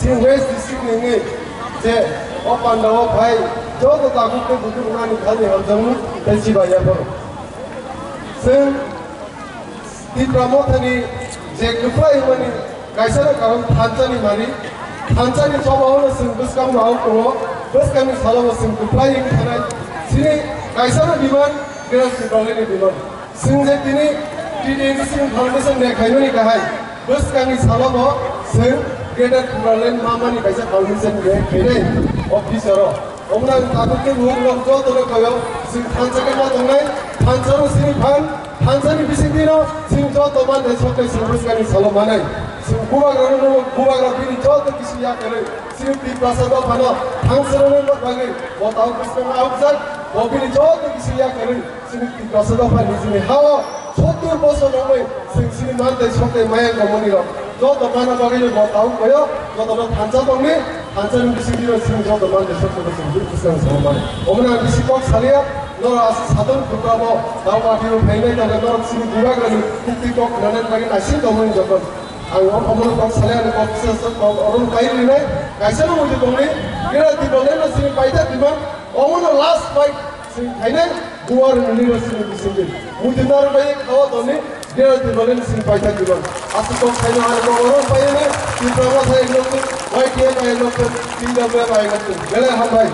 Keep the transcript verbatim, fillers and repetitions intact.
Chini West District ni wngwi je o panda o phai joto tabuk tei bukhuk rwnani thani hamjakmung tei chibai yapharo. Chwng Tipra Mothani je kwplai wngmani kaisa no karon thansa ni mari, thansa ni choba o no chwng bwskang no tongo, bwskang ni salo bo chwng kwplai wng thanai. Chini kaisa no demand, Greater Tipraland ni demand. Chwng je tini T T A D C ni foundation de khaimani kahai, bwskangni salo bo chwng Greater Tipraland mamani kaisa foundation de khainai office oro. Omna ang tabuk ke buhuk rok joto no koyo, chwng thansa ke ma tongnai, thansa no sini phan, thansa ni bising dino, chwng joto man de sokte chwng bwskangni salo manai. Chwng bubagra no, bubagra bini joto kisi ya kare, chwng Tiprasa dophano, thansa no bagwi, bo tabuk bwskang aukjak, bo bini joto kisi ya kare. Chini Tiprasa dopha ni chini hao sottur bosor romwi chwng chini mantei soktei mayang romani rok joto mana bagwi bo tau koyo, joto no thansa tongni, thansa ni bising dino chini joto mantei soktei bo chwng bwswng samani. Omoni ang bisi kok salia, norok aswk satung khukra bo tau party o phainai tongkha, norok chini bubagra ni kukti kok khwnanani bagwi naising tongmani joto. Ang o omono kok salia, ani kok kisa kok oro no pai rinai, kaisa no muitu tongni, kira di bolai no chini paita dima, omono last fight. Sing khainai duar ni leader sing ni sing ni. Muti nar bai khawa toni dera ti balen sing pai thak diban. Asu kok khaina har ko oro pai ne ti prawa thai nok Y T F ai nok ti da bai nok. Bele ha bai.